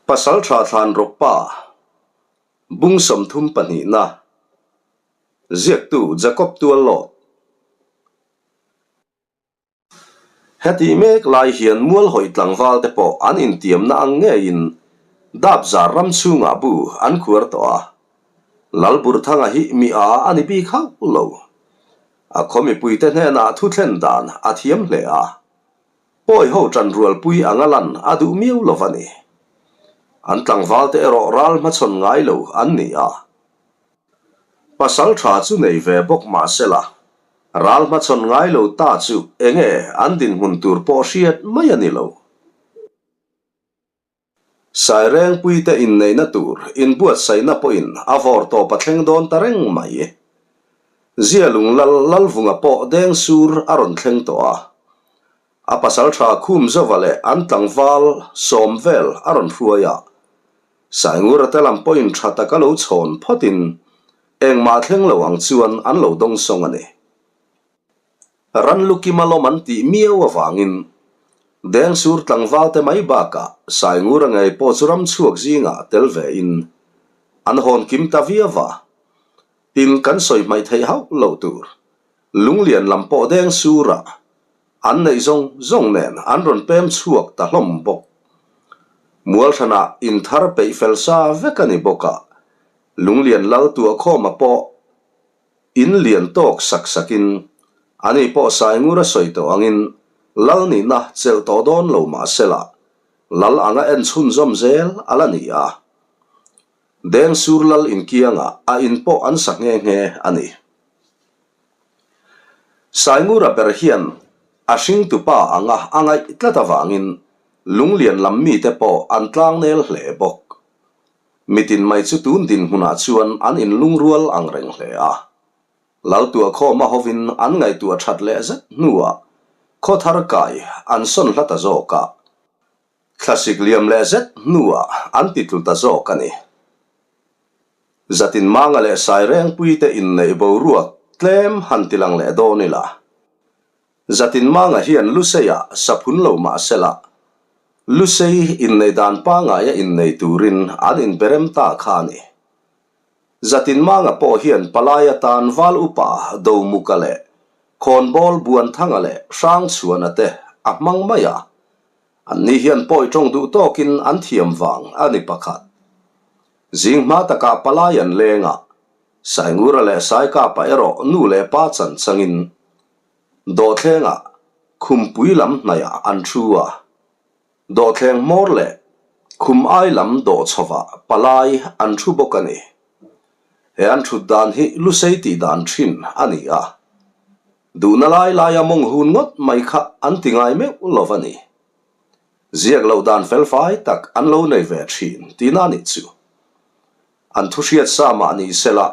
Pasalṭha Thlanrawkpa, Bung 32na, Ziaktu Jacob Tuallawt. Heti mek lai hian Mualhawi tlangval te pawh an intiamna ang ngeiin Dapzar ram chhungah bu an khuar tawh a. Lalburthanga hi mi a a ni bik hauh lo. A khaw mipuite hnenah thu thlen dan a thiam hle a. Pawi ho ṭanrualpui anga lan a duh miau lo va ni. An tlangval te erawh ral hmachhawn ngai lo an ni a. Pasal tha chu nei ve bawk mah sela, ral hmachhawn ngai lo ta chu enge an dinhmun tur pawh hriat mai a ni lo. Sairengpuite inneihna tur inbuatsaihna pawhin a vawr tawp a thleng dawn ta reng mai. Zialung lal Lalvunga pawh deng sur a rawn thleng tawh a. A pasal tha khum zova leh an tlangval sawm vel a rawn hruai a. Saingura te lam pawhin tha taka lo chhawn phawtin engmah thleng lo ang chuan an lo dawngsawng a ni. Ranlukima lawm an tih miau avangin Dengsur tlangvalte mai bakah Saingura ngei pawh chu ramchhuak zingah tel vein an hawn kim ta viau va, tin kan sawi hmaih theih hauh lo tur Lunglian lam pawh Dengsurah An neih zawng zawng nen an rawn pem chhuak ta hlawm bawk. Mualhranah inthar peih fel sa vek a ni bawk a, Lunglian lal tuahkhawma pawh in lian tawk sak sakin ani pawh Saingur a sawi tawh angin lal nihna chelh tawh dawn lo mah sela lal anga en chhunzawm zel a la ni a. Dengsur lal inkiangah a in pawh an sa nghe nghe a ni. Saingura ber hian a hringtupa anga a ngaih tlat avangin Lunglian lam mite pawh an tlangnel hle bawk. Mitin mai chu tun dinhmunah chuan an inlungrual ang reng hle a. Laltuahkhawma hovin an ngaihtuah that leh zet hnuah khawthar kai an sawn hla ta zawk a. Thlasik liam leh zet hnuah an titlu ta zawk a ni. Zatin Manga leh Sairengpuite inneih boruak tlem han ti lang leh dawn ila. Zatin Manga hian Luseiah saphun lo mah sela, Lusei inneih dan pangaia innei turin an inberem ta kha a ni. Zatin Manga pawh hian palai atan Val Upa Domuka leh Khawnbawl Buanthanga leh Hrangchhuana te a hmang mai a, anni hian pawi tawng duh tawkin an thiam vang a ni pakhat. Zing hma takah palai an leng a, Saingura leh Saikapa erawh nu leh pa chan changin dawhthlengah khumpui lam hnaihah an thu a, dawhthleng hmawr leh khum ai lam dawh chhovah palai an thu bawk a ni. He an thut dan hi lusei tih dan thin a ni a, duhna lai laia mawng hun ngawt mai kha an ti ngai meuh lo va ni. Ziak loh dan felfai tak an lo nei ve thin tihna nih chu. An thu hriat sa mah ni sela,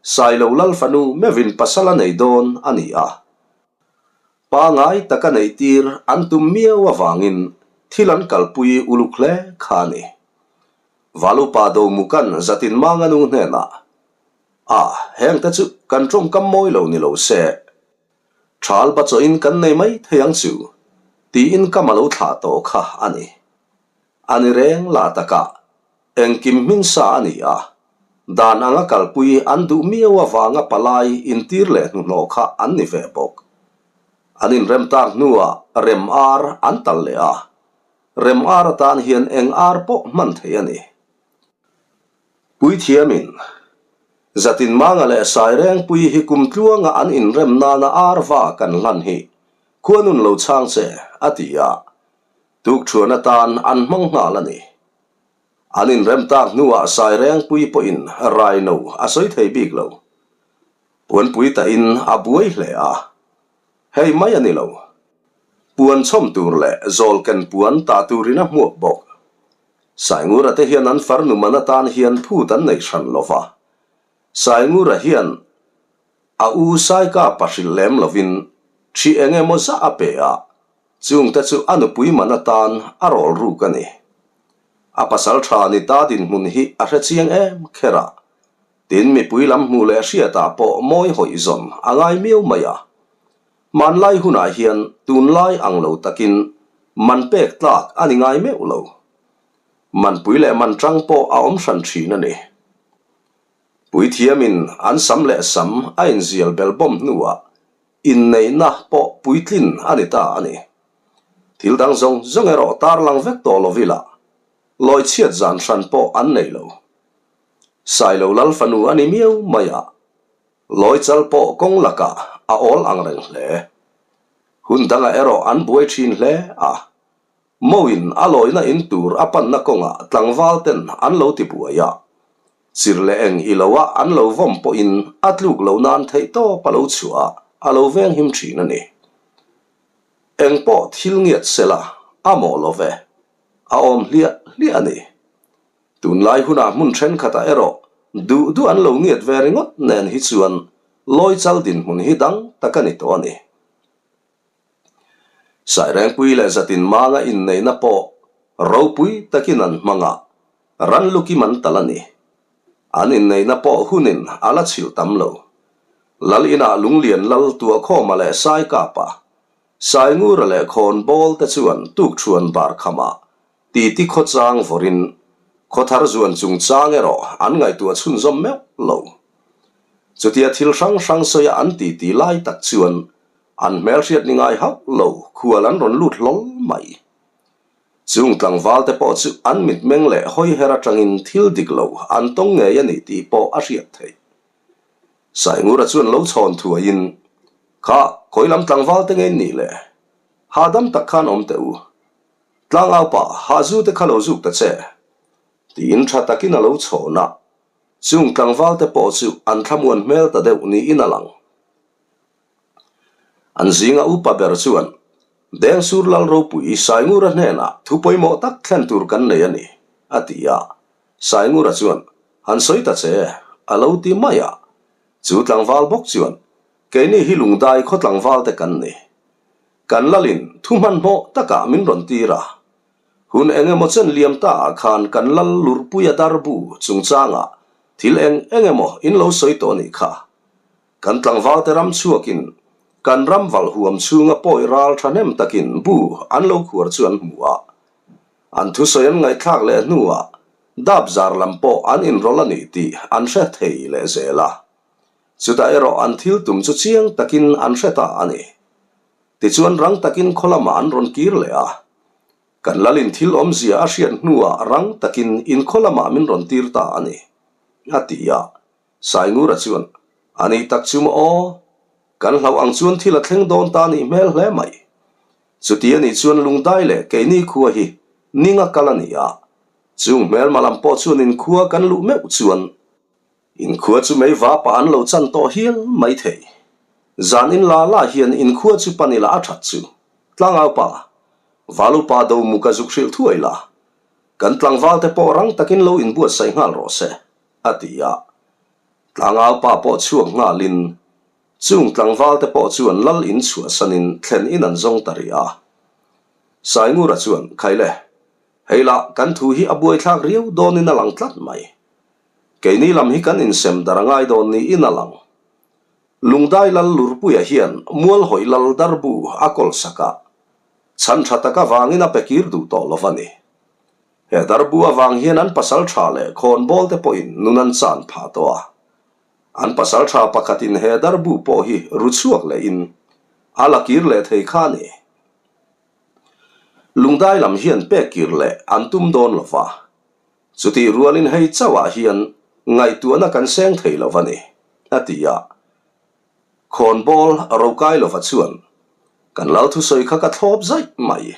Sailo Lal fanu meuhin pasal a nei dawn a ni a. Pangai taka neih tir an tum miau avangin thil an kalpui uluk hle kha a ni. Valupa Domukan zatin Manganu hnenah, A, hengte chu kan tawngkam mawi lo ni lo se, Thal bachawhin kan nei mai thei ang chu tiin ka ma lo thlah tawh kha a ni. A ni reng lah takah engkim hming sa a ni a, dan anga kalpui an duh miau avanga palai intir leh hnuhnawh kha an ni ve bawk. An inrem tak hnuah rem ar an tal leh a, rem ar atan hian eng ar pawh hman thei a ni. Puithiamin, Zatinmanga leh Sairengpui hi kum tluanga an inrem nana arva kan hlan hi khuanun lo chhang che, a ti a. Tukṭhuan atan an hmang nghal a ni. An inrem tak hnuah Sairengpui pawhin raino a sawi thei bik lo. Puanpui tahin a buai hle a. Hei mai a ni lo. Puan chhawm tur leh zawlken puan tah turin a hmuak bawk. Saingura te hian an farnu man atan hian phut an nei hran lo va. Saingura hian a u Saikapa hrilh lem lovin ṭhi eng emaw zah a pe a, chungte chu a nupui man atan a rawl ruk a ni. A pasal ṭha ni ta dinhmun hi a hre chiang em kher a, tin mipui lam hmuh leh hriatah pawh mawi hawih zawn a ngai miau mai a. Hmanlai hunah hian tunlai ang lo takin man pek tlak a ni ngai meuh lo. Manpui leh man tang pawh a awm hran thin a ni. Puithiamin an sam leh sam a inzial bel bawm hnuah inneihna pawh puitlin a ni ta a ni. Thil dang zawng zawng erawh tarlang vek tawh lo ila lawichhiat zan hran pawh an nei lo. Sailo lal fanu a ni miau mai a, lawichal pawh kawng lakah a awl ang reng hle. Hun dangah erawh an buai thin hle a, Moin a lawina in tur a panna kawngah tlangval ten an lo ti buai a, chir leh eng i lo a an lo vawm pawhin a tluk lo nan theih tawp a lo chhuah a, a lo veng him thin a ni. Eng pawh thil ngiat sela a mawh lo ve, a awm hliah hliah a ni. Tunlai hunah hmun thenkhatah erawh duh duh an lo ngiat ve ringawt nen hi chuan lawichal dinhmun hi dang tak a ni tawh a ni. Sairengpui leh Zatinmanga inneihna pawh ropui takin an hmang a, ran lukim an tal a ni. An inneihna pawh hunin a la chhilh tam lo. Lal inah Lunglian Lal Tuahkhawma leh Saikapa, Saingura leh Khawnbawl te chuan tukṭhuan bar khamah titi khawchang vawrin khawthar zuan chungchang erawh an ngaihtuah chhunzawm meuh lo. Chutia thil hrang hrang sawia an titi lai tak chuan An hmelhriat ni ngai hauh lo khual an rawn lut hlawl mai. Chung tlangval te pawh chu an mitmeng leh hawiher atangin thil dik lo an tawng ngei a ni tih pawh a hriat theih. Saingura chuan lo chhawn thuaiin, Kha, khawi lam tlangval te ngei nih le? Hahdam tak khan awm teh u. Tlangaupa, hahzu te kha lo zuk ta che. Tiin tha takin a lo chhawn a. Chung tlangval te pawh chu an thlamuan hmel ta deuh niin a lang. An zinga upa ber chuan, Dengsur Lal ropui Saingura hnenah thu pawimawh tak thlen tur kan nei a ni, a ti a. Saingura chuan, Han sawi ta che, a lo ti mai a. Chu tlangval bawk chuan, Keini hi lungdai khaw tlangval te kan ni. Kan lalin thu hmanhmawh takah min rawn tir a. Hun eng emaw chen liam ta ah khan kan lal lurpuia darbu chungchangah thil eng eng emaw in lo sawi tawh a nih kha. Kan tlangvalte ram chhuakin kan ram valh huam chhunga pawi ral thahnem takin bu an lo khuar chu an hmu a. An thusawi an ngaihthlak leh hnuah dap zar lam pawh an inrawlh a ni tih an hre thei leh zel a. Chutah erawh an thil tum chu chiang takin an hre ta a ni. Tichuan rang takin khaw lamah an rawn kir leh a. Kan lalin thil awmzia a hriat hnuah rang takin inkhaw lamah min rawn tir ta a ni, a ti a. Saingura chuan, A nih tak chu maw aw? Kan hlauh ang chuan thil a thleng dawn ta nih hmel hle mai. Chuti a nih chuan lungdai leh keini khua hi ning a kal a ni a. Chung hmelma lam pawh chuan inkhua kan luh meuh chuan inkhua chu mei vapa an lo chan tawh hial mai thei. Zan in la la hian inkhua chu pan ila a that chu. Tlangaupa, Valupa Domuka zuk hrilh thuai la. Kan tlangvalte pawh rang takin lo inbuatsaih nghal rawh se. A ti a. Tlangau pa pawh chhuak nghalin, chung tlangvalte pawh chuan lal in chhuahsanin thlen in an zawng ta rih a. Saingura chuan, Khaile, hei lah kan thu hi a buaithlak riau dawnin a lang tlat mai. Keini lam hi kan insem dar a ngai dawn niin a lang. Lungdai lal Lurpuia hian Mualhawih lal darbu a kawl sak a, chhan tha tak avangin a pe kir duh tawh lo va ni. He darbu avang hian an pasal tha leh khawnbawl te pawhin nun an chan phah tawh a. An pasal tha pakhatin he darbu pawh hi ru chhuak lehin a la kir leh thei kha a ni. Lungdai lam hian pek kir leh an tum dawn lo va. Chutih rualin hei chauhah hian ngaihtuahna kan seng thei lo va ni, a ti a. Khawnbawl rokai lova chuan, Kan lal thusawi kha ka thlawp zaih mai.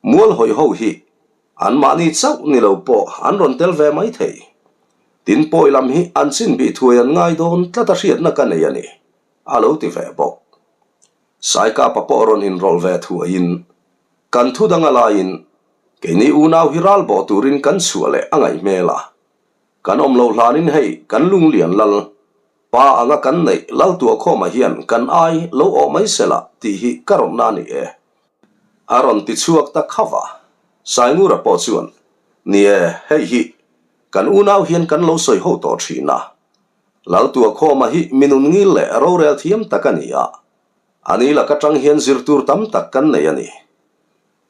Mual hawi ho hi anmahni chauh ni lo pawh an rawn tel ve mai thei. Tin pawi lam hi an chin bih thuai an ngai dawn tlat a hriatna ka nei a ni, a lo ti ve bawk. Saikapa pawh rawn inrawlh ve thuaiin kan thu dang a laiin keini unau hi ral bawh turin kan chhuah leh a ngaih hmel a. Kan awm loh hlanin hei kan lunglian lal Pa anga kan neih lal tuahkhawmah hian kan ai lo awh mai sela tih hi ka rawtna a ni e. A rawn ti chhuak ta khauh a. Saingura pawh chuan, Ni e, hei hi kan unau hian kan lo sawi ho tawh thin a. Lal tuahkhawmah hi mi nun ngil leh rorel thiam tak a ni a. Ani lak atang hian zir tur tam tak kan nei a ni.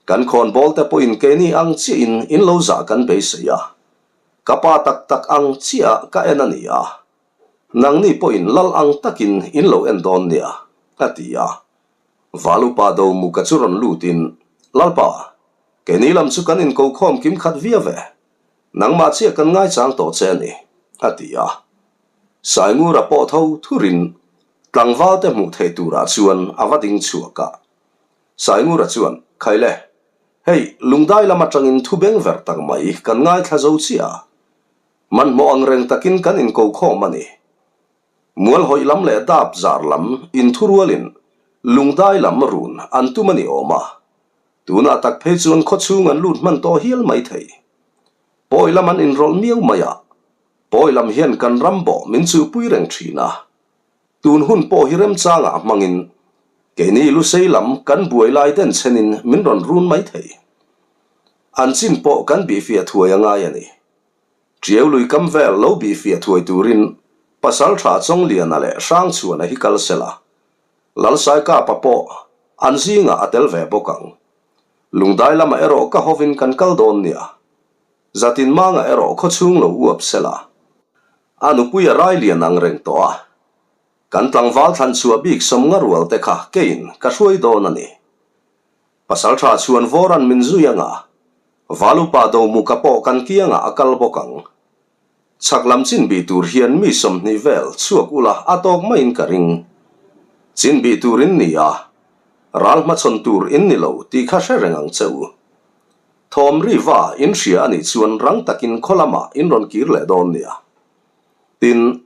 Kan khawnbawl te pawhin keini ang chiahin in lo zah kan beisei a. Ka pa tak tak ang chiah ka en a ni a. Nangni pawhin lal ang takin in lo en dawn nia, a ti a. Valupa Domuka chu rawn lutin, Lalpa, keini lam chu kan inkokhawm kim khat viau ve. Nangmah chiah kan ngaichang tawh che a ni, a ti a. Saingura pawh tho thurin tlangvalte hmuh theih turah chuan a va ding chhuak a. Saingura chuan, Khaile, hei lungdai lam atangin thu beng ver tak mai kan ngaithla zo chiah a. Hmanhmawh ang reng takin kan inkokhawm a ni. Mualhawih lam leh dap zar lam inthurualin lungdai lam run an tum a ni awm a. Tunah tak phei chuan khawchhung an lut hman tawh hial mai thei. Pawi lam an inrawlh miau mai a, pawi lam hian kan ram bawh min chuhpui reng thin a. Tun hun pawh hi remchangah hmangin keini Lusei lam kan buai lai den chenin min rawn run mai thei. An chin pawh kan bihfiah thuai a ngai a ni. Ṭiau lui kam vel lo bihfiah thuai turin Pasalṭha Chawngliana leh Hrangchhuana hi kal sela, Lalsaikapa pawh an zingah a tel ve bawk ang. Lungdai lamah erawh ka hovin kan kal dawn nia. Zatin mangah erawh khawchhung lo uap sela. A nupui a rai lian ang reng tawh a. Kan tlangval thlan chhuah bik sawmnga rual te kha keiin ka hruai dawn a ni. Pasalṭha chhuan vawran min zui anga, Valupa Domuka pawh kan kiangah a kal bawk ang. Chhak lam chin bih tur hian mi 20 vel chhuak ula a tawk maiin ka ring. Chin bih tur in ni a, ral hmachhawn tur in ni lo tih kha hre reng ang che u. Thawm ri va in hria a nih chuan rang takin khaw lamah in rawn kir leh dawn nia. Tin,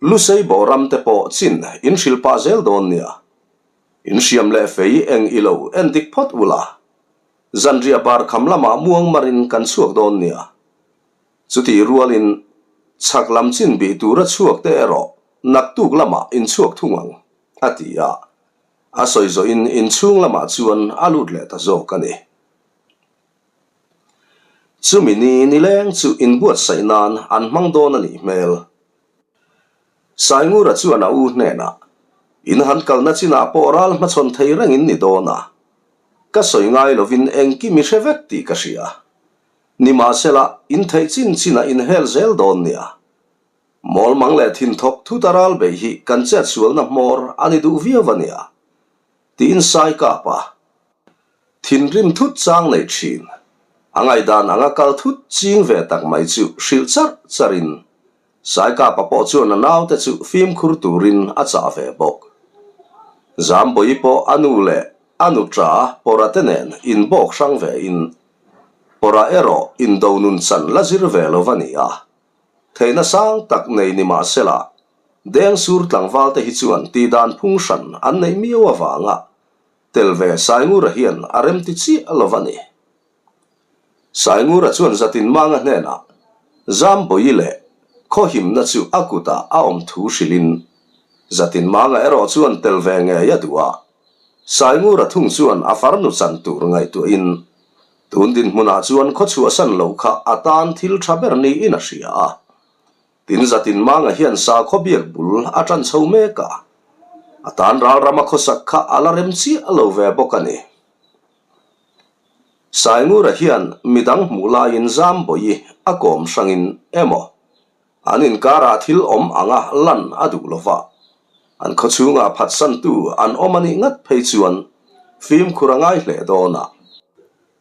Lusei bawh ram te pawh chin in hrilh pah zel dawn nia. In hriam leh fei eng i lo en dik phawt ula, zanriah bar kham lamah muang marin kan chhuak dawn nia. Chutih rualin chhak lam chin bih tura chhuak te erawh naktuk lamah in chhuak thung ang, a ti a. A sawi zawhin inchhung lamah chuan a lut leh ta zawk a ni. Chumi ni nileng chu inbuatsaih nan an hmang dawn a nih hmel. Saingura chuan a u hnenah, In han kalna chinah pawh ral hmachhawn thei rengin ni dawn a. Ka sawi ngai lovin engkim i hre vek tih ka hria. Nimahsela, in theih chin chinah in hel zel dawn nia. Mawlmang leh thinthawk thut a ral beih hi kan chet sualna hmawr a ni duh viau a nia, tiin sai kap a. Thinrim thut chang nei thin. A ngaihdan anga kal thut ching ve tak mai chu hrilh charh charhin Saikapa pawh chuan a naute chu fimkhur turin a chah ve bawk. Zambawi pawh a nu leh a nuṭa Pawra te nen inbawk hrang ve in Pawra erawh indo nun chan la zir ve lo va ni a. Theihna sang tak nei ni mah sela, Dengsur tlangval te hi chuan tihdan phung hran an neih miau avanga tel ve Saingura hian a remti chiah lo va ni. Saingura chuan Zatinmanga hnenah Zambawi leh Khawhimna chu a kutah a awm thu hrilhin Zatinmanga erawh chuan tel ve ngei a duh a. Saingura thung chuan a farnu chan tur ngaihtuahin tun dinhmunah chuan khaw chhuahsan lo kha a tan thil tha ber niin a hria a. Tin Zatinmanga hian sakhaw biak bul a tan chho mek a, a tan ralrama khawsak kha a la rem chiah lo ve bawk a ni. Saingura hian midang hmuh laiin Zambawi a kawm hrangin emaw An inkarah thil awm anga lan a duh lo va, an khawchhungah phatsantu an awm a nih ngat phei chuan fimkhur a ngai hle dawn a.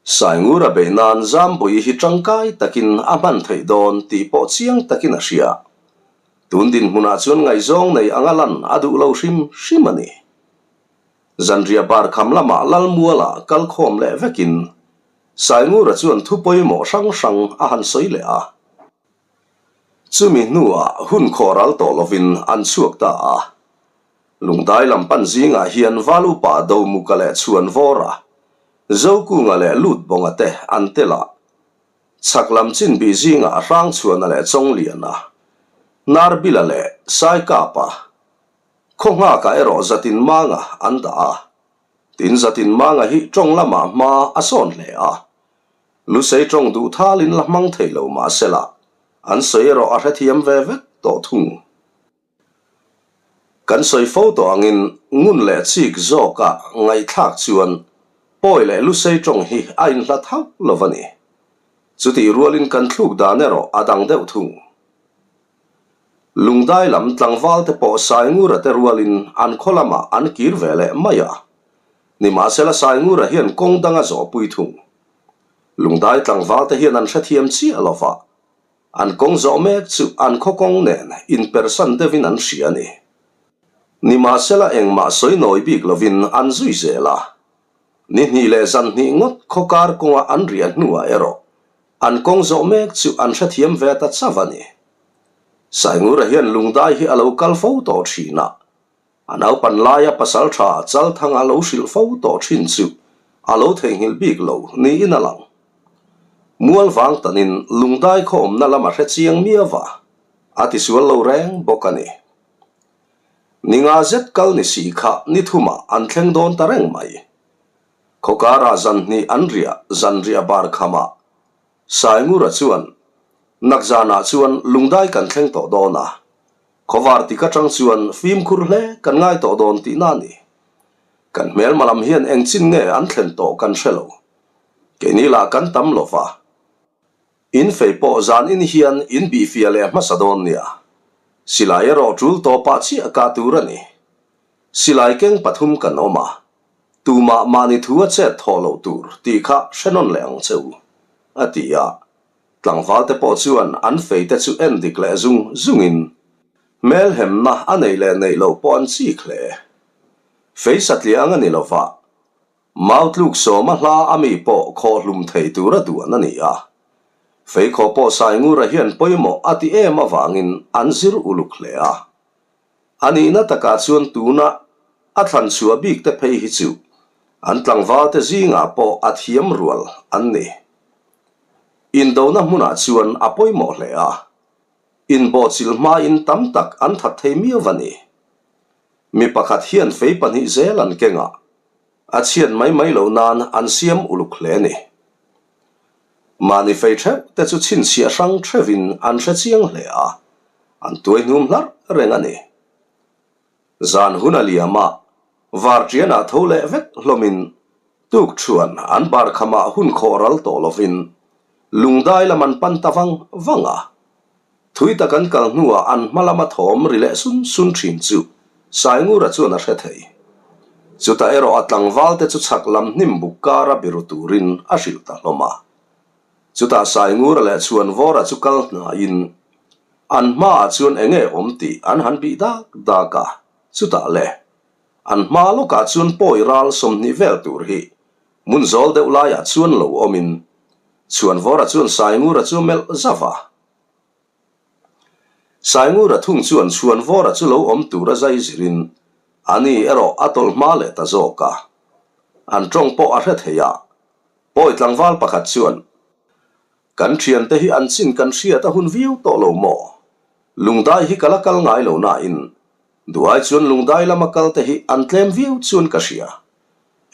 Saingura beih nan Zambawi hi tangkai takin a hman theih dawn tih pawh chiang takin a hria. Tun dinhmunah chuan ngaihzawng nei anga lan a duh lo hrim hrim a ni. Zanriah bar kham lamah Lalmuala kal khawm leh vekin Saingura chuan thu pawimawh hrang hrang a han sawi leh a. Chumi hnuah hun khawhral tawh lovin an chhuak ta a. Lungdai lam pan zingah hian Val Upa Domuka leh Chhuanvawra, Zokunga leh Lutbawnga te an tel a. Chhak lam chinbih zingah Hrangchhuana leh Chawngliana, Narbila leh Saikapa, Khawnghaka erawh Zatinmanga an dah a. Tin Zatinmanga hi tawng lamah hma a sawn hle a. Lusei tawng duh thalin la hmang thei lo mah sela, an sawi erawh a hrethiam ve vek tawh thung. Kan sawi fo tawh angin ngun leh chik zawka ngaihthlak chuan Pawi leh Lusei tawng hi a inhlat hauh lo a ni. Chutih rualin kan thluk dan erawh a dang deuh thung. Lungdai lam tlangval te pawh Saingura te rualin an khaw lamah an kir ve leh mai a. Nimahsela Saingura hian kawng dang a zawhpui thung. Lungdai tlangval te hian an hrethiam chiah lo va, an kawng zawh mek chu an khaw kawng nen inpersan deuhin an hria a ni. Nimahsela engmah sawi nawi bik lovin an zui zel a. Ni hnih leh zan hnih ngawt khaw kar kawnga an riah hnuah erawh an kawng zawh mek chu an hrethiam ve ta chauh a ni. Saingura hian lungdai hi a lo kal fo tawh thin a, a naupan laia pasal tha Chalthanga lo hrilh fo tawh thin chu a lo theihnghilh bik lo niin a lang. Mual vang tanin lungdai khaw awmna lam a hre chiang miau va, a tisual lo reng bawk a ni. Ni nga zet kal ni si kha ni thumah an thleng dawn ta reng mai. Khawkara zan hnih an riah zan riah bar khamah Saingura chuan, Nak zanah chuan lungdai kan thleng tawh dawn a, khawvar tik atang chuan fimkhur hle kan ngai tawh dawn tihna a ni. Kan hmelma lam hian eng chin nge an thlen tawh kan hre lo. Keini lah kan tam lo va. In fei pawh zan in hian in bihfiah leh hmasa dawn nia. Silai erawh tul tawpah chiah kah tur a ni. Silai keng pathum kan awm a, tumah mahni thu a chet thawh loh tur tih kha hre nawn leh ang che u, a ti a. Tlangval te pawh chuan an fei te chu en dik leh zung zungin hmelhemna a neih leh neih loh pawh an chik hle. Fei satliah ang a ni lova, Mau tluk sawma hla a mi pawh khawh hlum thei tura duan a ni a. Feikhawh pawh Saingura hian pawimawh a ti em avangin an zir uluk hle a. A nihna takah chuan tuna a thlan chhuah bik te phei hi chu an tlangval te zingah pawh a thiam rual an ni. Indona hmunah chuan a pawimawh hle a. Inbawhchilh hmain tam tak an that thei miau a ni. Mi pakhat hian fei pahnih zel an keng a, a chhiat mai mai loh nan an siam uluk hle a ni. Mahni fei theuh te chu chhinchhiah hrang theuhin an hre chiang hle a, an tuai hnum hlarh reng a ni. Zan hun a liam a, varṭianah tho leh vek hlawmin tuk chuan an bar khamah hun khawh ral tawh lovin lungdai lam an pan ta vang vang a. Thui tak an kal hnuah an hma lama thawm ri leh sun sun thin chu Saingura chuan a hre thei. Chutah erawh a tlangval te chu chhak lam hnim buk kara biru turin a hrilh ta hlawm a. Chutah Saingura leh Chhuanvawra chu kal hnaiin an hmaah chuan eng nge awm tih an han bih dak dak a, chutah le an hma lawkah chuan pawi ral 20 vel tur hi hmun zawl deuh laiah chuan lo awmin Chhuanvawra chuan Saingura chu melh zauh a. Saingura thung chuan Chhuanvawra chu lo awm tura zai zirin ani erawh a tawlh hma leh ta zawk a. An tawng pawh a hre thei a. Pawi tlangval pakhat chuan, Kan thiante hi an chin kan hriat a hun viau tawh lo maw? Lungdai hi ka la kal ngai lo nain, duhai chuan lungdai lama kal te hi an tlem viau chuan ka hria.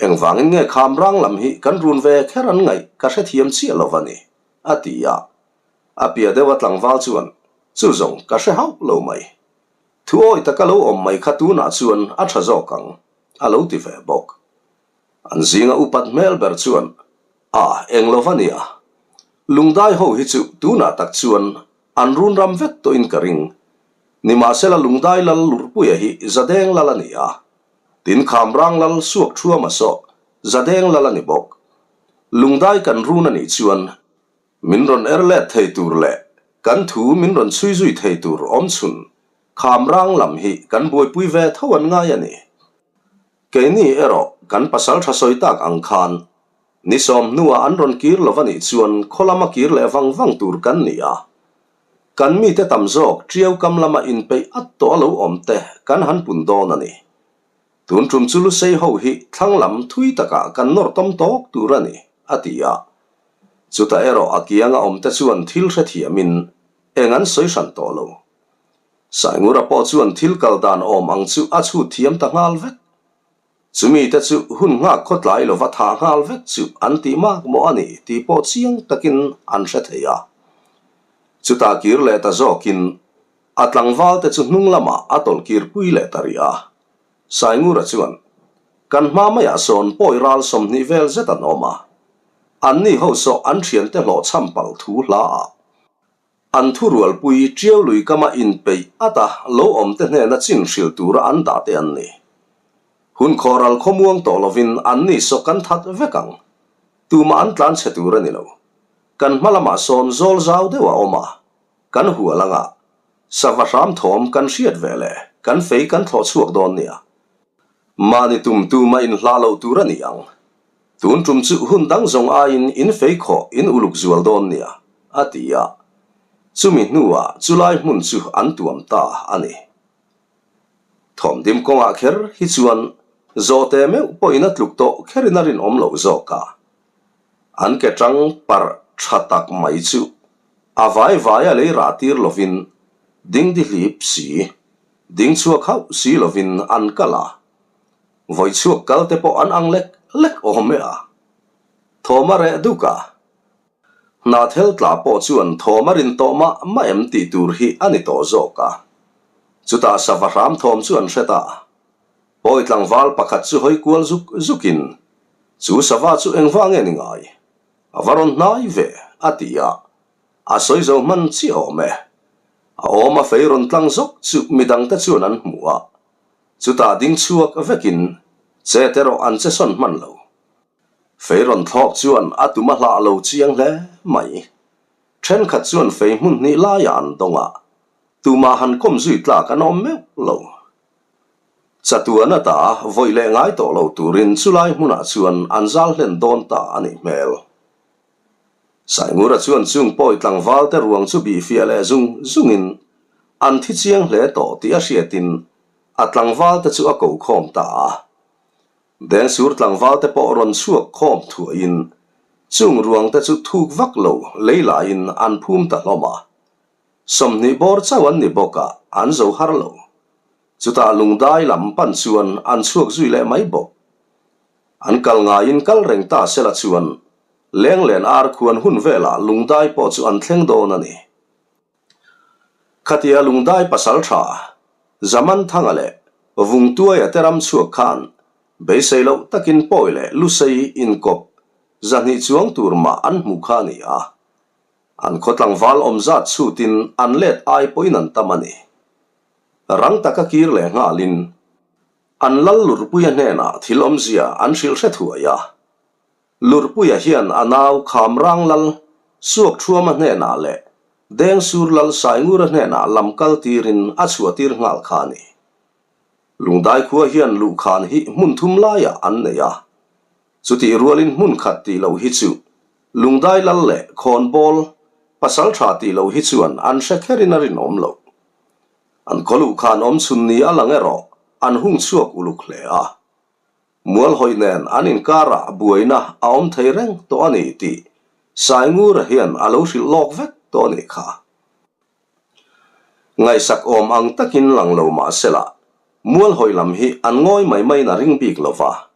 Engvangin nge khamrang lam hi kan run ve kher an ngaih ka hrethiam chiah lo va ni, a ti a. A piah deuha tlangval chuan, Chu zawng ka hre hauh lo mai. Thu awi taka lo awm mai kha tunah chuan a tha zawk ang, a lo ti ve bawk. An zinga upat hmel ber chuan, A, eng lo va nia. Lungdai ho hi chu tunah tak chuan an run ram vek tawhin ka ring. Nimahsela Lungdai lal Lurpuia hi Zadeng lal a ni a. Tin Khamrang lal Suak Thuama saw Zadeng lal a ni bawk. Lungdai kan run a nih chuan min rawn er let thei tur leh kan thu min rawn chhui zui thei tur awm chhun Khamrang lam hi kan buaipui ve tho an ngai a ni. Keini erawh kan pasal tha sawi tak ang khan ni sawm hnuah an rawn kir lo va nih chuan khaw lama kir leh vang vang tur kan ni a. Kan mite tam zawk Tiau kam lama inpeih at tawh a lo awm te kan han pun dawn a ni. Tun tum chu Lusei ho hi thlang lam thui takah kan nawr tawm tawk tur a ni, a ti a. Chutah erawh a kianga awmte chuan thil hrethiamin eng an sawi hran tawh lo. Saingura pawh chuan thil kal dan awm ang chu a chhut thiam ta nghal vek. Chumi te chu hun nghak khawtlai lova thah nghal vek chu an tih mak maw a ni tih pawh chiang takin an hre thei a. Chutah kir leh ta zawkin. A tlangvalte chu hnung lamah a tawlh kir pui leh ta rih a. Saingura chuan, Kan hma maiah sawn pawi ral 20 vel zet an awm a. Anni ho saw an thiante hlawh chham palh thu hla ah. An thurualpui Tiau lui kama inpeih at a lo awmte hnena chin hrilh tura an dah te an ni. Hun khawhral khawmuang tawh lovin anni saw kan that vek ang. Tumah an tlan chhe tur a ni lo. Kan hma lamah sawn zawl zau deuh a awm a, kan hual anga sava hram thawm kan hriat ve leh kan fei kan thlawh chhuak dawn nia. Mahni tum tumah inhlah loh tur a ni ang. Tun tum chu hun dang zawng aiin in fei khawh in uluk zual dawn nia, a ti a. Chumi hnuah chulai hmun chu an tuam ta a ni. Thawmdim kawngah kher hi chuan zawhte meuh pawhin a tluk tawh kherin a rinawm loh zawk a. An ke tang parh tha tak mai chu a vai vai a lei rah tir lovin dingdihlip si, ding chhuak hauh si lovin an kal a. Vawi chhuak kal te pawh an ang lek lek awm e a. Thawm a reh duk a. Hnathel tla pawh chuan thawm a rin tawh mah mah em tih tur hi a ni tawh zawk a. Chutah sava hram thawm chu an hre ta. Pawi tlangval pakhat chu hawi kual zuk zukin, Chu sava chu engvang nge ni ngai? A va rawn hnai ve, a ti a. A sawi zo hman chiah awm e. A awm a fei rawn tlang zawk chu midangte chuan an hmu a. Chutah ding chhuak vekin chet erawh an che sawn hman lo. Fei rawn thlawk chuan a tum a hlah lo chiang hle mai. Thenkhat chuan fei hmun hnih laiah an dawng a, tumah han kawm zui tlak an awm meuh lo. Chatuan ata vawi leh ngai tawh lo turin chulai hmunah chuan an zal hlen dawn ta a nih hmel. Saingura chuan chung pawi tlangval te ruang chu bihfiah leh zung zungin an thi chiang hle tawh tih a hriatin a tlangval te chu a ko khawm ta a. Dengsur tlangval te pawh rawn chhuak khawm thuahin chung ruang te chu thuk vak lo lei laiin an phum ta hlawm a. 20 bawr chauh an ni bawk a, an zo har lo. Chutah lungdai lam pan chuan an chhuak zui leh mai bawk. An kal ngaiin kal reng ta sela chuan Lenglen ar khuan hun velah lungdai pawh chu an thleng dawn a ni. Khatia lungdai pasal tha Zamanthanga leh Vungtuaia te ram chhuak khan beisei loh takin pawi leh lusei inkawp 200 chuang tur mah an hmuh kha a ni a. An khaw tlangval awm zat chhutin an let ai pawhin an tam a ni. Rang taka kir leh nghalin an lal Lurpuia hnenah thil awmzia an hrilh hre thuai a. Lurpuia hian a nau Khamrang lal Suakthuama hnenah leh Dengsur lal Saingura hnenah lam kal tirin a chhuahtir nghal kha a ni. Lungdai khua hian luhkhan hi hmun thum laiah an nei a. Chutih rualin hmun khat tih loh hi chu Lungdai lal leh Khawnbawl pasal tha tih loh hi chuan an hre kherin a rinawm loh. An khaw luhkhan awm chhun ni a lang erawh an hung chhuak uluk hle a. Mualhawih nen an inkarah buaina a awm thei reng tawh a ni tih Saingura hian a lo hrilh lawk vek tawh a nih kha. Ngaihsak awm ang takin lang lo mah sela, Mualhawih lam hi an ngawi mai maiin a ring bik lo va.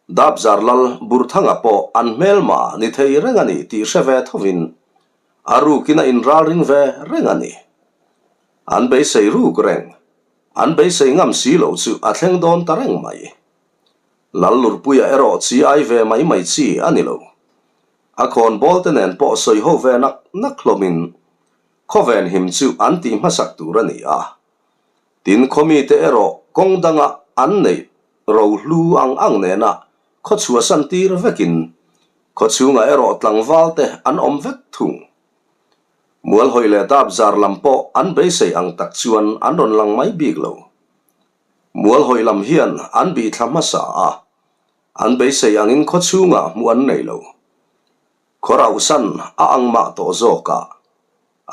Dapzar lal Burthanga pawh an hmelma ni thei reng a ni tih hre ve thovin a rukin a inralring ve reng a ni. An beisei ruk reng. An beisei ngam si lo chu a thleng dawn ta reng mai. Lallurpuia erawh chi ai ve mai mai chi a ni lo. A khawnbawl te nen pawh sawi ho ve nak nak hlawmin khawven him chu an tih hmasak tur a ni a. Tin khawmite erawh kawng danga an neih rohlu ang ang nena khaw chhuahsan tir vekin khaw chhungah erawh tlangval te an awm vek thung. Mualhawi leh Dapzar lam pawh an beisei ang tak chuan an rawn lang mai bik lo. Mualhawi lam hian an bih thla hmasa a, an beisei angin khaw chhungah hmuh an nei lo. Khaw rauhsan a ang mah tawh zawk a,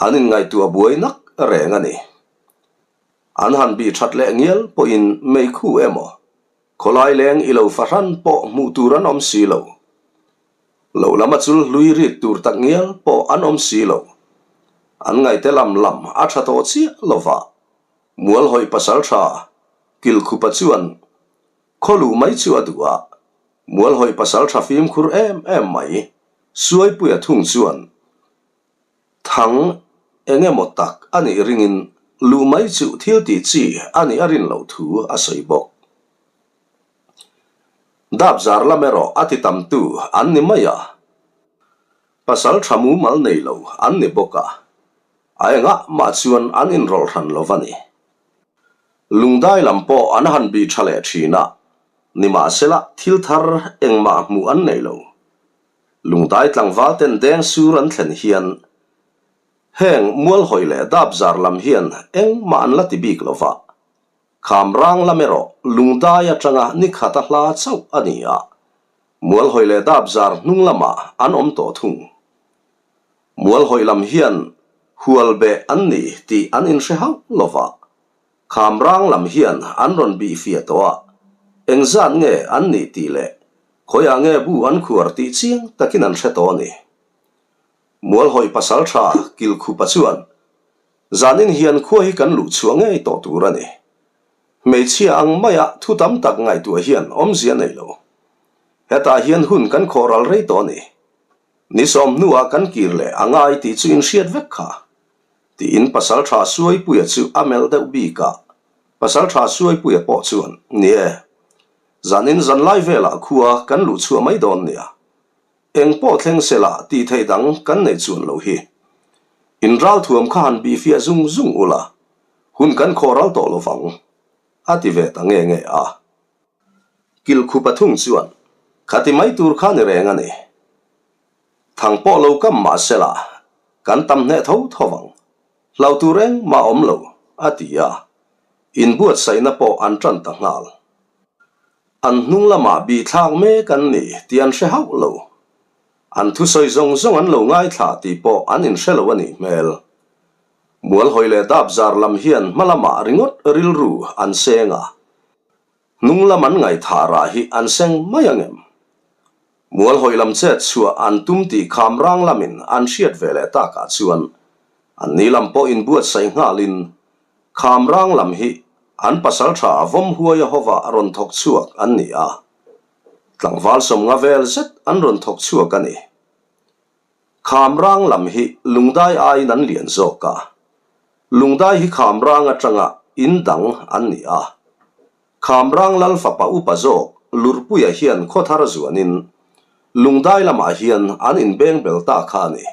an inngaihtuah buai nak reng a ni. An han bih that leh ngial pawhin meikhu emaw, khawlai leng i lo fahran pawh hmuh tur an awm si lo. Lo lam a chul hlui rit tur tak ngial pawh an awm si lo. An ngaihte lam lam a tha tawh chiah lo va, Mualhawih pasal tha Kilkhupa chuan khaw luh mai chu a duh a, Mualhawih pasal tha fimkhur em em mai Suaipuia thung chuan thang eng emaw tak a nih ringin. Luh mai chu thil tih chi a nih a rin loh thu a sawi bawk. Dap zar lam erawh a ti tamtu an ni mai a, pasal tha mumal nei lo an ni bawk a, a engah mah chuan an inrawlh hran lo va ni. Lungdai lam pawh an han bih tha leh thin a, nimahsela thil thar engmah hmuh an nei lo. Lungdai tlangval ten deng sur an thlen hian heng mualhawi leh dap zar lam hian engmah an la ti bik lo va. Kham rang lam erawh lungdai atanga ni khat a hla chauh a ni a, mualhawi leh dap zar hnung lamah an awm tawh thung. Mualhawi lam hian hual beh an ni tih an inhre hauh lo va, kham rang lam hian an rawn bih fiah tawh a, engzat nge an nih tih leh khawiah nge bu an khuar tih chiang takin an hre tawh a ni. Mualhawi pasaltha Kilkhupa chuan Zanin hian khua hi kan luh chhuah ngei tawh tur a ni. Hmeichhia ang maia thu tam tak ngaihtuah hian awmzia nei lo. Hetah hian hun kan khawh ral rei tawh a ni. Ni sawm hnuah kan kir leh a ngai tih chu inhriat vek kha. Tiin Pasaltha Suaipuia chu a melh deuh bik a. Pasaltha Suaipuia pawh chuan, Ni e. Zanin zanlai velah khua kan luh chhuah mai dawn nia. Eng pawh thleng se la tih theih dang kan neih chuan lo hi. In ralthuam kha han bihfiah zung zung ula, hun kan khawh ral tawh lo vang, a ti ve ta nge nge a. Kilkhu pathum chuan, Khati mai tur kha ni reng a ni. Thang pawh lo kam mah se la, kan tam hneh tho tho vang. Hlau tur engmah awm lo, a ti a. Inbuatsaihna pawh an tan ta nghal. An hnung lamah bih thlak mek an ni tih an hre hauh lo. An thusawi zawng zawng an lo ngaithla tih pawh an inhre lo a nih hmel. Mualhawi leh Dapzar lam hian hma lamah ringawt rilru an seng a, hnung lam an ngaihthah rah hi an seng mai ang em? Mualhawi lam chet chhuah an tum tih Khamrang lamin an hriat ve leh takah chuan an ni lam pawh inbuatsaih nghalin Khamrang lam hi an pasaltha vawm huai a hova rawn thawk chhuak an ni a, tlangval sawmnga vel zet an rawn thawk chhuak a ni. Khamrang lam hi Lungdai aiin an lian zawk a, Lungdai hi Khamrang atanga in dang an ni a. Khamrang lal fapa upa zawk Lurpuia hian khawthar zuanin Lungdai lamah hian an inbeng bel ta kha a ni.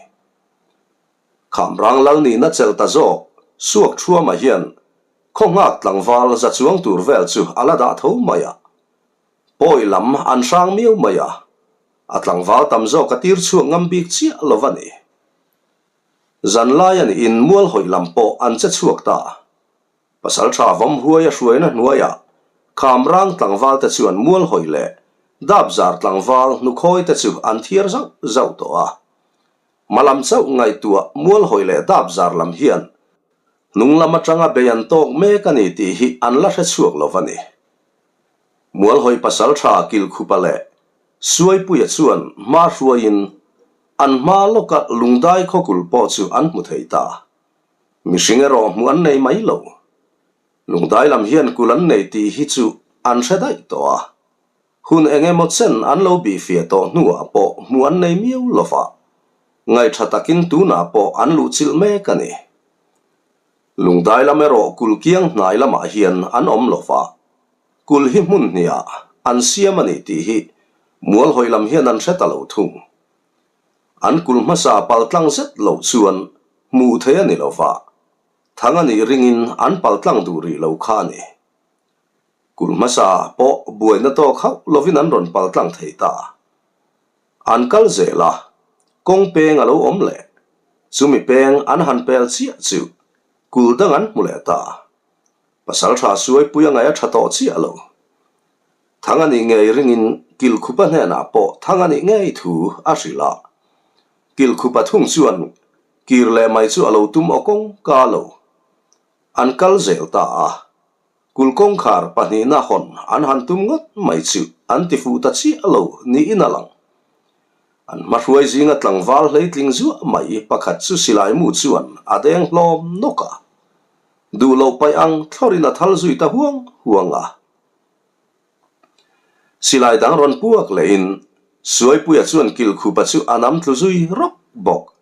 Khamrang lal nihna chelh ta zawk Suak Thuama hian khaw nghak tlangval za chuang tur vel chu a la dah tho mai a. Pawi lam an hrang miau mai a, a tlangval tam zawk a tir chhuak ngam bik chiah lo va ni. Zanlai a niin mualhawih lam pawh an che chhuak ta. Pasaltha Vawmhuaia hruaina hnuaiah Khamrang tlangval te chuan mualhawih leh Dapzar tlangval hnukhawi te chu an thiar zauh zauh tawh a. Hmalam chauh ngaihtuah mualhawi leh dap zar lam hian hnung lam atanga bei an tawk mek a ni tih hi an la hre chhuak lo va ni. Mualhawi pasaltha Kilkhupa leh Suaipuia chuan hma hruaiin an hma lawka lungdai khawkul pawh chu an hmu thei ta. Mihring erawh hmuh an nei mai lo. Lungdai lam hian kul an nei tih hi chu an hre daih tawh a. Hun eng emaw chen an lo bihfiah tawh hnuah pawh hmuh an nei miau lo va, ngaihṭha takin tunah pawh an luhchilh mek a ni. Lungdai lam erawh kul kiang hnai lamah hian an awm lo va, kul hi hmun hniah an siam a ni tih hi mualhawi lam hian an hre ta lo thung. An kul hmasa paltlang zet loh chuan hmuh theih a ni lo va, thang a nih ringin an paltlang duh rih lo kha a ni. Kulh hmasa pawh buaina tawk hauh lovin an rawn pal tlang thei ta. An kal zel a, kawng peng a lo awm leh. Chumi peng an han pel chiah chu kulh dang an hmu leh ta. Pasaltha Suaipui a ngaih a tha tawh chiah lo. Thang a nih ngei ringin Kilkhupa hnenah pawh thang a nih ngei thu a hrilh a. Kilkhupa thung chuan kir leh mai chu a lo tum aw kawng ka lo. An kal zel ta a. Kul kawngkhar pahnihna hawn an han tum ngawt mai chu an ti fuh ta chiah lo niin a lang. An hmahruai zinga tlangval hleitling zuah mai pakhat chu silai mu chuan a deng hlawm nawk a, duh loh paih ang thlawrin a thal zui ta huang huang a. Silai dang rawn puak lehin Suaipuia chuan Kilkhupa chu a nam tlu zui rawk bawk.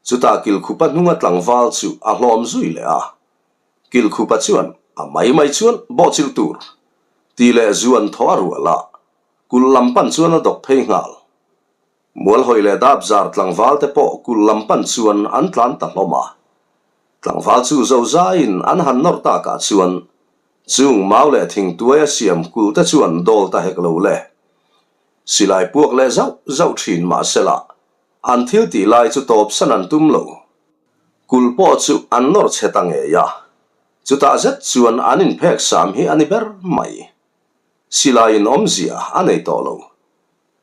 Chutah Kilkhupa hnunga tlangval chu a hlawm zui leh a. Kilkhupa chuan a mai mai chuan bawhchilh tur tih leh zuan thaw a rual a, kulh lam pan chuan a dawk phei nghal. Mualhawi leh Dapzar tlangval te pawh kulh lam pan chuan an tlan ta hlawm a. Tlangval chu zozaiin an han nawr takah chuan chung mau leh thingtuai a siam kulh te chuan dawl ta hek lo le. Silai puak leh zauh zauh thin mahsela an thil tih lai chu tawpsan an tum lo. Kulh pawh chu an nawr chhe ta ngei a, chutah zet chuan an inphek sam hi a ni ber mai. Silaiin awmzia a nei tawh lo.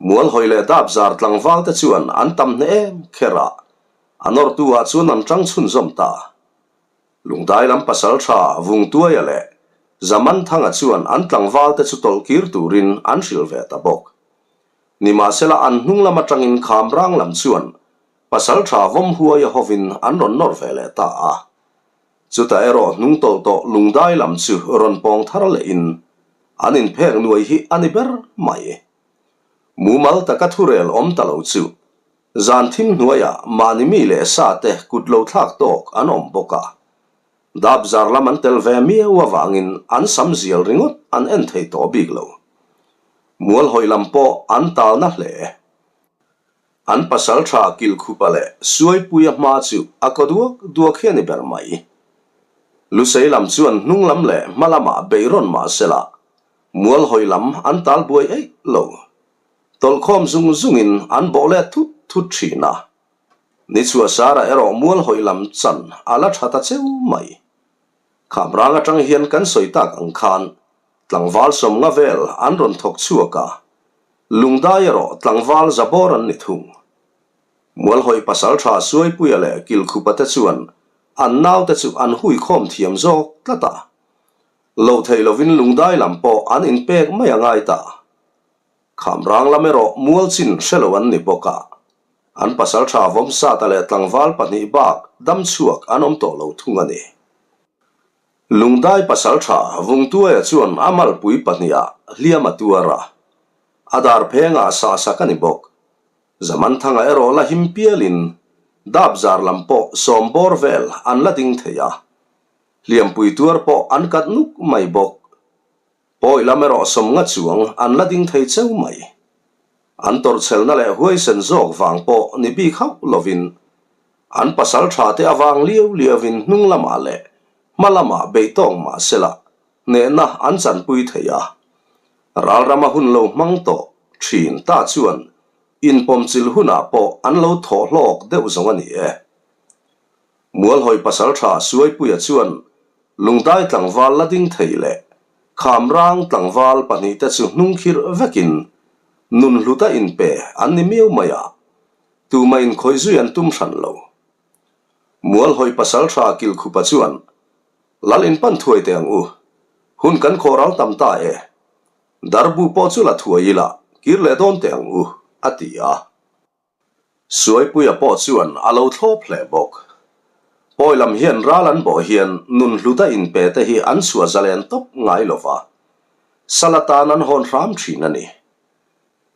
Mualhawi leh Dapzar tlangval te chuan an tam hneh em kher a, a nawrtu ah chuan an tang chhunzawm ta. Lungdai lam pasaltha Vungtuaia leh Zamanthanga chuan an tlangval te chu tawlh kir turin an hrilh ve ta bawk. Nimahsela an hnung lam atangin Khamrang lam chuan Pasalṭha Vawmhuaia hovin an rawn nawr ve leh ta a. Chutah erawh hnung tawlh tawh lungdai lam chu rawn pawng thar lehin an inphek nuai hi a ni ber mai. Mumal taka thurel awm ta lo chu zan thim hnuaiah mahni mi leh sa te kut lo thlak tawk an awm bawk a. Dap zar lam an tel ve miau avangin an sam zial ringawt an en thei tawh bik lo. Mualhawi lam pawh an talna hle. An pasalṭha Kilkhupa leh Suaipuia hma chu a kaw duak duak hi a ni ber mai. Lusei lam chuan hnung lam leh hma lamah bei rawn mah sela, Mualhawi lam an tal buai eih lo. Tawlhkhawm zung zungin an bawh let thut thut ṭhin a. Nichhuah Sara erawh Mualhawi lam chan a la ṭha ta cheu mai. Khamrang aṭang hian kan sawi tak ang khan tlangval sawmnga vel an rawn thawk chhuak a, Lungdai erawh tlangval zabawr an ni thung. Mualhawi pasalṭha Suaipuia leh Kilkhupa te chuan an naute chu an hui khawm thiam zawk tlat a. Loh theih lovin Lungdai lam pawh an inpek mai a ngai ta. Khamrang lam erawh mualchin hre lo an ni bawk a. An pasalṭha Vawmsata leh tlangval pahnih bak damchhuak an awm tawh lo thung a ni. Lungdai pasalṭha Vungtuaia chuan a malpui pahniha hliam a tuar a, a dar phengah sahsak a ni bawk. Zamanthanga erawh la him pialin dap zar lam pawh sawm bawr vel an la ding thei a, hliampui tuar pawh an kat nuk mai bawk. Pawi lam erawh sawmnga chuang an la ding thei cheu mai. An tawrhchhelna leh huaisen zawk vang pawh ni bik hauh lovin an pasal tha te avang liau liauin hnung lamah leh hma lamah beih tawk mah sela hnehna an chanpui thei a. Ralrama hun lo hmang tawh thin ta chuan inpawmchilh hunah pawh an lo thawh hlawk deuh zawng a ni e. Mualhawi pasalṭha Suaipuia chuan Lungdai tlangval la ding thei leh Khamrang tlangval pahnihte chu hnungkhirh vekin nun hluta inpe an ni miau mai a, tumah inkhawih zui an tum hran lo. Mualhawi pasalṭha Kilkhupa chuan, Lal inpan thuai teh ang u, hun kan khawh ral tam ta e, darbu pawh chu la thuai ila kir leh dawn teh ang u, a ti a. Suaipuia pawh chuan a lo thlawp hle bawk. Pawi lam hian ral an bawh hian nun hluta inpe te hi an chhuah zalen tawp ngai lo va, sal atan an hawn hram thin a ni.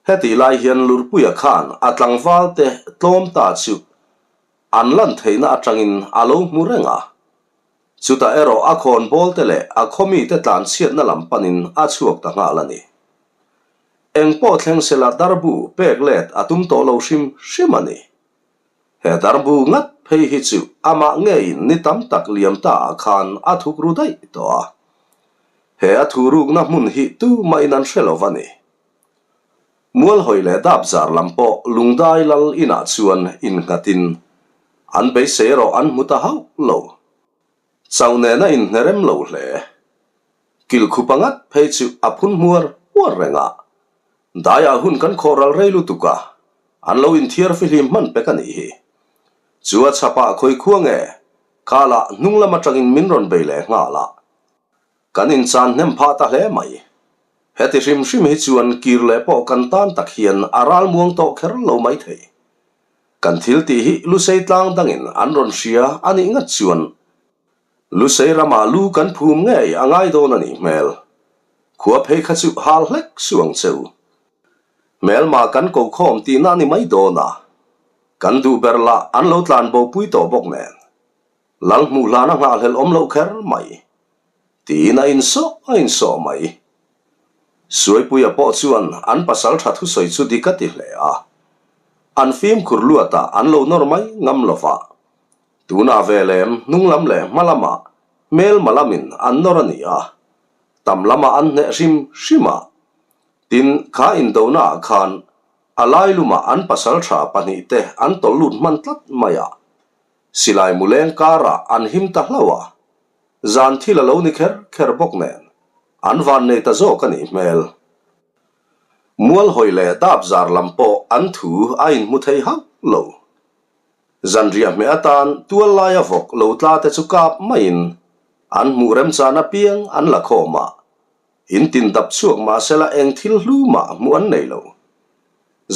Hetih lai hian Lurpuia khan a tlangval te tlawm ta chu an lan theihna atangin a lo hmu reng a. Chutah erawh a khawnbawl te leh a khawmite tlanchhiatna lam panin a chhuak ta nghal a ni. Eng pawh thleng sela darbu pek let a tum tawh lo hrim hrim a ni. He darbu ngat phei hi chu amah ngeiin ni tam tak liam ta ah khan a thuk ru daih tawh a. He a thurukna hmun hi tumahin an hre lo va ni. Mualhawi leh Dapzar lam pawh Lungdai lal inah chuan innghatin an beisei erawh an hmu ta hauh lo. Chauh nena inhnerem lo hle. Kilkhupa ngat phei chu a phun hmuar hmuar reng a, daiah hun kan khawh ral rei lutuk a, an lo inthiar fihlim hman pek a nih hi. Chu a chhapah khawi khua nge, khalah hnung lam atangin min rawn bei leh nghal a, kan inchan hnem phah ta hle mai. Heti hrim hrim hi chuan kir leh pawh kan tan tak hian a ral muang tawh kher lo mai thei. Kan thil tih hi Lusei tlang dangin an rawn hria a nih ngat chuan Lusei ramah lu kan phum ngei a ngai dawn a nih hmel. Khua phei kha chu hal hlek suh ang che u. Hmelma kan ko khawm tihna a ni mai dawn a, kan duh ber lah an lo tlan bo pui tawh bawk nen. Lal hmuh hlan a nghahhlelh awm loh kher mai. Tiin a insawh a insawh mai. Suaipuia pawh chuan an pasal tha thusawi chu dik a ti hle a. An fimkhur luatah an lo nawr mai ngam lo va. Tunah ve lem hnung lam leh hma lamah hmelma lamin an nawr a ni a. Tam lamah an hneh hrim hrim a. Tin, kha indonaah khan a lailumah an pasal tha pahnihte an tawlh lut hman tlat mai a. Silai muleng karah an him ta hlauh a, zan thil a lo ni kher kher bawk nen, an van nei ta zawk a nih hmel. Mual hawi leh dap zar lam pawh an thu a inhmu thei hauh lo. Zanriah hmeh atan tual laia vawk lo tla te chu kap maiin an hmuh remchan apiang an la khawm a, in tin dap chhuak mahsela eng thil hlu mah hmuh an nei lo.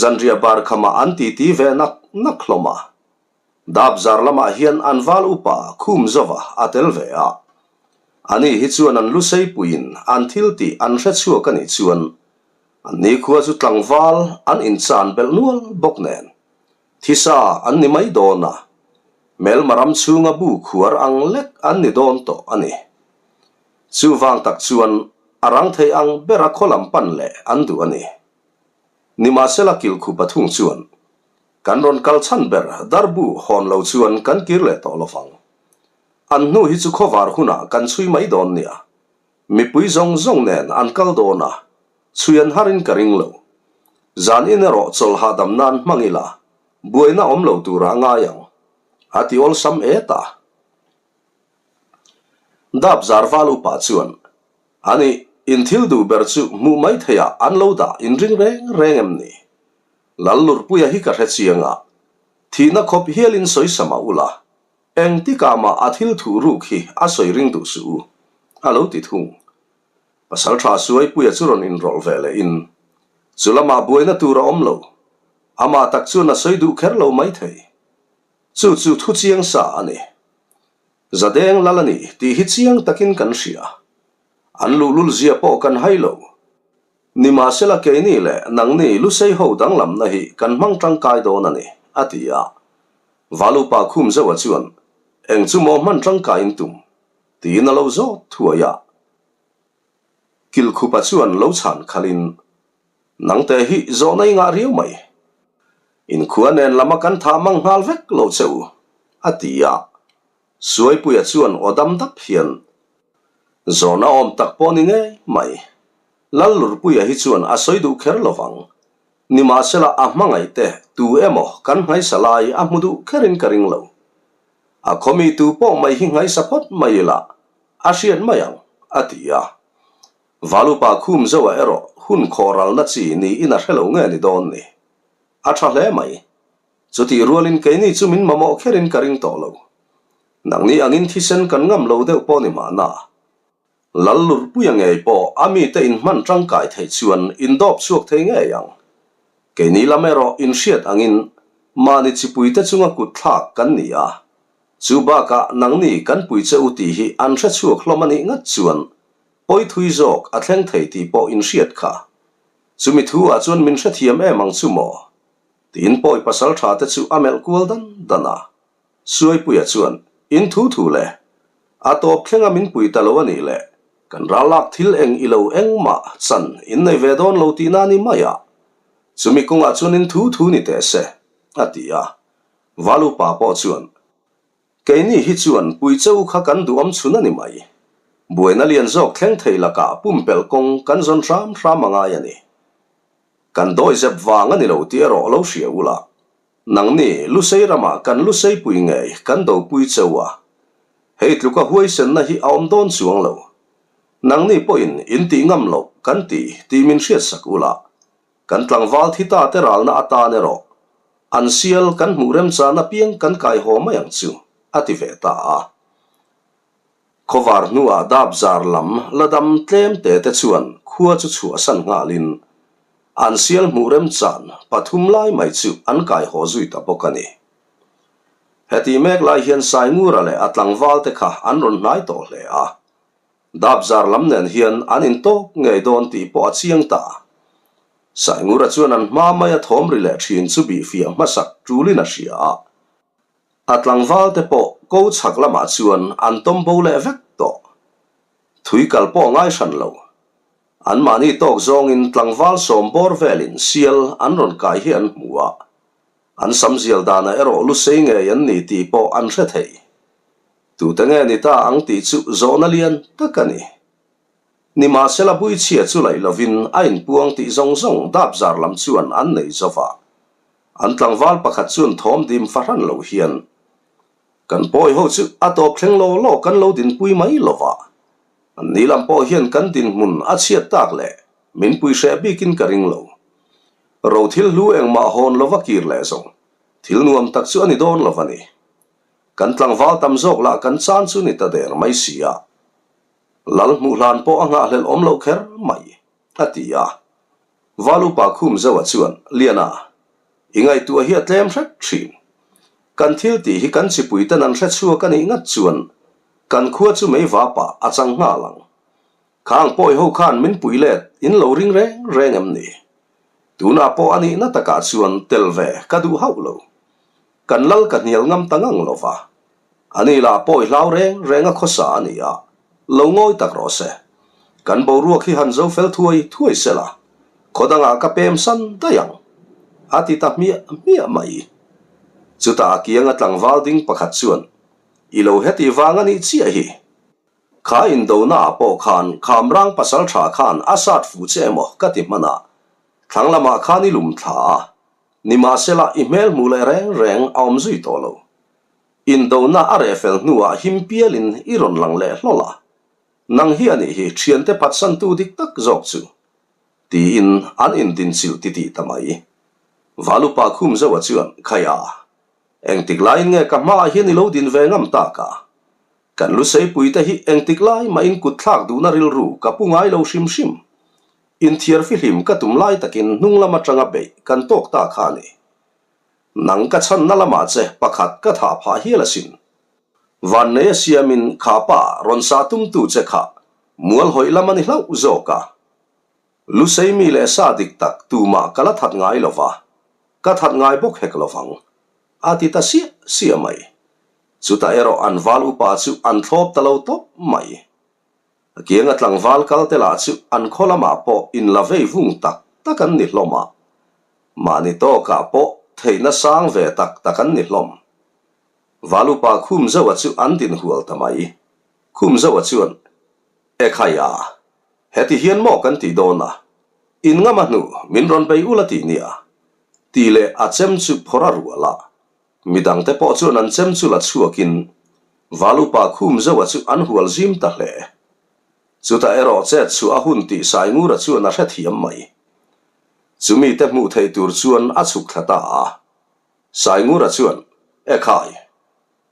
Zanriah bar khamah an titi ve nak nak hlawm a. Dap zar lamah hian an val upa khum zova a tel ve a. Ani hi chuan an lusei puiin an thil tih an hre chhuak a nih chuan an nikhua chu tlangval an inchan belh nual bawk nen thisa an ni mai dawn a, hmelma ram chhunga bu khuar ang lek an ni dawn tawh a ni. Chuvang tak chuan a rang thei ang bera khaw lam pan leh an duh a ni. Nimahsela kilkhupa thung chuan Kan rawn kal chhan ber darbu hawn lo chuan kan kir leh tawh lovang. An hnu hi chu khawvar hunah kan chhui mai dawn nia. Mipui zawng zawng nen an kal dawn a, chhui an harin ka ring lo. Zan in erawh chawlh hahdam nan hmang ila, buaina awm lo turah ngai ang. A ti awlsam et a. Dap zar val upa chuan, Ani, in thil duh ber chu hmuh mai theiah an lo dah inring reng reng em ni? Lallurpuia hi ka hre chiang a, thihna khawp hialin sawi sa mah ula, engtikah mah a thil thuh ruk hi a sawi ring duh suh u, a lo ti thung. Pasalṭha Suaipuia chu rawn inrawlh ve lehin, Chu lamah buaina tur a awm lo, amah tak chuan a sawi duh kher lo maithei. Chu chu thu chiang sa a ni. Zadeng lal a ni tih hi chiang takin kan hria. An luhlul zia pawh kan hai lo. Nimahsela keini leh nangni Lusei ho danglamna hi kan hmang tangkai dawn a ni, a ti a. Valupa khum zauha chuan, Eng chu maw hman tangkaiin tum? tiin a lo zawt thuai a. Kilkhupa chuan lo chhan khalin, Nangte hi zawhna i ngah riau mai. Inkhua nen lama kan thah mang nghal vek lo che u, a ti a. Suaipuia chuan aw dam dap hian, Zawhna awm tak pawh ni ngei mai. Lallurpuia hi chuan a sawi duh kher lo vang. Nimahsela a hmangaih te tu emaw kan nghaisa lai a hmu duh kherin ka ring lo. A khawmi tu pawh mai hi nghaisa phawt mai ila a hriat mai ang, a ti a. Valupa khum zoa erawh hun khawhralna chi niin a hre lo nge ni dawn ni. A tha hle mai. Chutih rualin keini chu min mamawh kherin ka ring tawh lo. Nangni angin thisen kan ngam lo deuh pawh ni mahna. Lallurpuia ngei pawh a mite inhman tangkai theih chuan indawp chhuak thei ngei ang. Keini lam erawh inhriat angin mahni chipuite chunga kut thlak kan ni a. Chu bakah nangni kan pui che u tih hi an hre chhuak hlawm a nih ngat chuan pawi thui zawk a thleng thei tih pawh inhriat kha. Chumi thu ah chuan min hrethiam em ang chu maw? Tiin pawi pasal tha te chu a melh kual dan dan a. Suaipuia chuan, In thu thu le. A tawp thlenga min pui ta lo a nih le. Kan ral lak thil eng i lo engmah chan in nei ve dawn lo tihna a ni mai a. Chumi kawngah chuan in thu thu ni teh se, a ti a. Valupa pawh chuan, Keini hi chuan pui cheu kha kan duham chhun a ni mai. Buaina lian zawk thleng thei lakah pumpelh kawng kan zawn hram hram a ngai a ni. Kan dawizep vang a ni lo tih erawh lo hria ula, nangni Lusei ramah kan Lusei pui ngei kan dopui cheu a, hei tluka huaisenna hi a awm dawn chuang lo. Nangni pawhin in tih ngam loh kan ti tih min hriatsak ula, kan tlangval thi ta te ralna atan erawh an sial kan hmuh remchan apiang kan kai haw mai ang chu, a ti ve ta a. Khawvar hnuah dap zar lam la dam tlem te te chuan khua chu chhuahsan nghalin an sial hmuh remchan pathum lai mai chu an kai haw zui ta bawk a ni. Heti mek lai hian Saingura leh a tlangval te kha an rawn hnai tawh hle a, dap zar lam nen hian an intawk ngei dawn tih pawh a chiang ta. Saingura chuan an hma maia thawm ri leh thin chu bihfiah hmasak tulin a hria a. A tlangval te pawh ko chhak lamah chuan an tawm bo leh vek tawh. Thui kal pawh ngai hran lo. Anmahni tawk zawngin tlangval sawm bawr velin sial an rawn kai hi an hmu a. An sam zial danah erawh lusei ngei an ni tih pawh an hre thei. Tute nge ni ta ang tih chu zawhna lian tak a ni. Nimahsela buichhia chu laih lovin a inpuang tih zawng zawng dapzar lam chuan an nei zo va. An tlangval pakhat chuan thawm dim fahran lo hian, Kan pawi ho chu a tawp thleng law law kan lo dinpui mai lo va. An ni lam pawh hian kan dinhmun a chhiat tak leh min pui hreh bikin ka ring lo. Ro thil hlu engmah hawn lova kir leh zawng thil nuam tak chu a ni dawn lo va ni. Kan tlangval tam zawk lah kan chan chu ni ta der mai si a. Lal hmuh hlan pawh a nghahhlelh awm lo kher mai, a ti a. Val upa khum zauh a chuan, Liana, i ngaihtuah hi a tlem hret thin. Kan thil tih hi kan chipui ten an hre chhuak a nih ngat chuan kan khua chu mei vapah a chang nghal ang. Khang pawi ho khan min pui let in lo ring reng reng em ni? Tunah pawh a nihna takah chuan tel ve ka duh hauh lo. Kan lal ka hnial ngam ta ngang lo va. A ni lah pawi hlau reng reng a khawsa a ni a, lo ngawi tak rawh se. Kan boruak hi han zo fel thuai thuai se la, khaw dangah ka pem san daih ang, a ti ta hmiah hmiah mai. Chutah a kianga tlangval ding pakhat chuan, I lo heti vang a nih chiah hi. Kha indona ah pawh khan Khamrang pasal tha khan a sat fu che emaw ka ti hman a, thlang lamah khan i lum thla a, nimahsela i hmel hmuh leh reng reng a awm zui tawh lo. Indona a reh fel hnuah him pialin i rawn lang leh hlawl a, nang hi a nih hi thiante phatsantu dik tak zawk chu, tiin an indinchilh titih ta mai. Valupa khum zauha chuan, Khaia, engtik laiin nge ka hmaah hian i lo din ve ngam tak a? Kan luseipuite hi engtik lai mahin kut thlak duhna rilru ka pu ngai lo hrim hrim. Inthiar fihlim ka tum lai takin hnung lam atanga beih kan tawk ta kha a ni. Nang ka chhanna lamah che pakhat ka thah phah hial asin. Vannei a siamin kha pa rawn sah tumtu che kha mual hawih lam a ni hlauh zawk a. Lusei mi leh sa dik tak tumah ka la that ngai lo va, ka that ngai bawk hek lo vang, a ti ta siah siah mai. Chutah erawh an val upa chu an thlawp ta lo tawp mai. A kianga tlangval kal te lah chu an khaw lamah pawh in la vei vung tak tak an ni hlawm a. Mahni tawkah pawh theihna sang ve tak tak an ni hlawm. Val upa Khum Zoa chu an din hual ta mai. Khum Zoa chuan, Ekhai a, heti hian maw kan tih dawn a, in ngam a hnu min rawn bei ula tih nia, tih leh a chem chu phawrh a rual a. Midangte pawh chuan an chem chu la chhuakin Val upa Khum Zoa chu an hual zim ta hle. Chutah erawh chet chhuah a hun tih Saingura chuan a hrethiam mai. Chumi te hmuh theih tur chuan a chhuk thla ta a. Saingura chuan, Ekhai,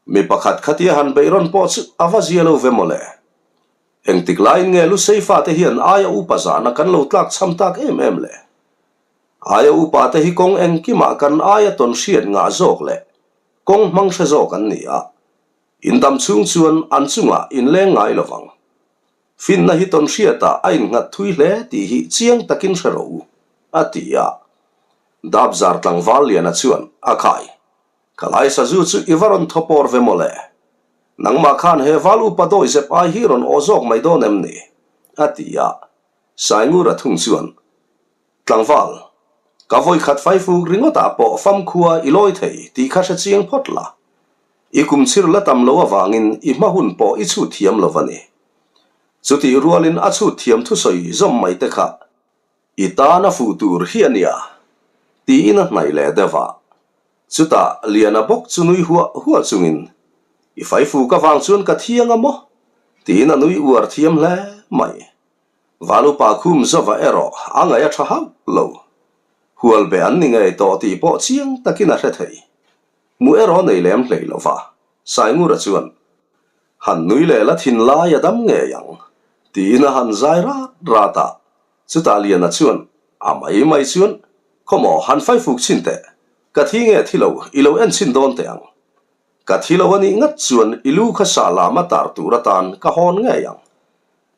mi pakhat khatia han beih rawn pawh chu a va zia lo ve mawle. Engtik laiin nge Lusei fate hian aia upa zahna kan lo tlak chham tak em em le? Aia upa te hi kawng engkimah kan aia tawn hriat ngah zawk leh kawng hmang hre zawk an ni a, in dam chhung chuan an chungah in leng ngai lo vang. Finna hi tawn hriatah a innghat thui hle tih hi chiang takin hre rawh u, a ti a. Dapzar tlangval Liana chuan, A khai, ka lai sazu chu i va rawn thaw pawr ve mawle. Nangmah khan he val upa dawihzep ai hi rawn aw zawk mai dawn em ni? a ti a. Saingura thung chuan, Tlangval, ka vawikhat faifuk ringawtah pawh famkhua i lawi thei tih kha hre chiang phawt la. I kum chhir la tam lo avangin i hma hun pawh i chhut thiam lo a ni. Chutih rualin a chhut thiam thusawi zawm mai te kha i tan a fuh tur hi a nia, tiin a hnaih leh deuh a. Chutah Liana bawk chu nui huah huah chungin, I faifuk avang chuan ka thiang a maw? tiin a nui uar thiam hle mai. Valupa khum zova erawh a ngaih a tha hauh lo. Hualbe an ni ngei tawh tih pawh chiang takin a hre thei. Hmuh erawh nei lem hlei lo va, Saingura chuan, Han nui leh la thin lai a dam ngei ang, tiin a han zai rat rat a. Chutah Liana chuan, A mai mai chuan, Khawmaw, han faifuk chhin teh. Ka thi nge thi lo, i lo en chhin dawn teh ang. Ka thi lo a nih ngat chuan i lu kha sah lama tar tur atan ka hawn ngei ang.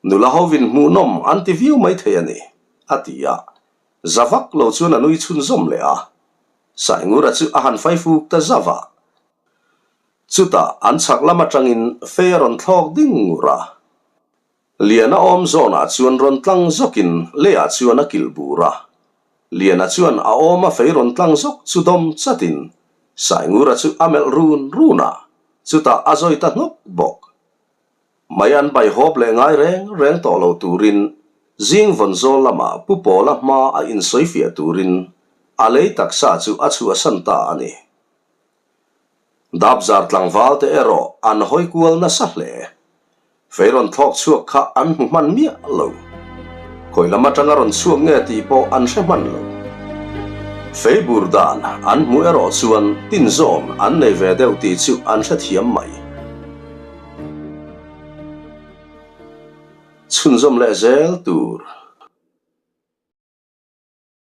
Nula hovin hmuhnawm an ti viau mai thei a ni, a ti a. Za vak lo chuan a nui chhunzawm leh a. Saingura chu a han faifuk ta zauh a. Chutah an chhak lam atangin fei a rawn thlawk ding ngur a. Liana awm zawnah chuan rawn tlang zawkin leiah chuan a kilh bur a. Liana chuan a awma fei rawn tlang zawk chu dawm chatin Saingura chu a melh run run a, chutah a zawi ta hnawk bawk. Mai an bai hawp leh ngai reng reng tawh lo turin zing vawn zawl lamah Pu Pawla hma a insawifiah turin a lei taksa chu a chhuahsan ta a ni. Dapzar tlangval te erawh an hawi kual nasa hle. Fei rawn thlawk chhuak kha an hmu hman miah lo. Khawi lam atanga rawn chhuak nge tih pawh an hre hman lo. Fei bur dan an hmuh erawh chuan tinzawn an nei ve deuh tih chu an hrethiam mai. Chhunzawm leh zel tur.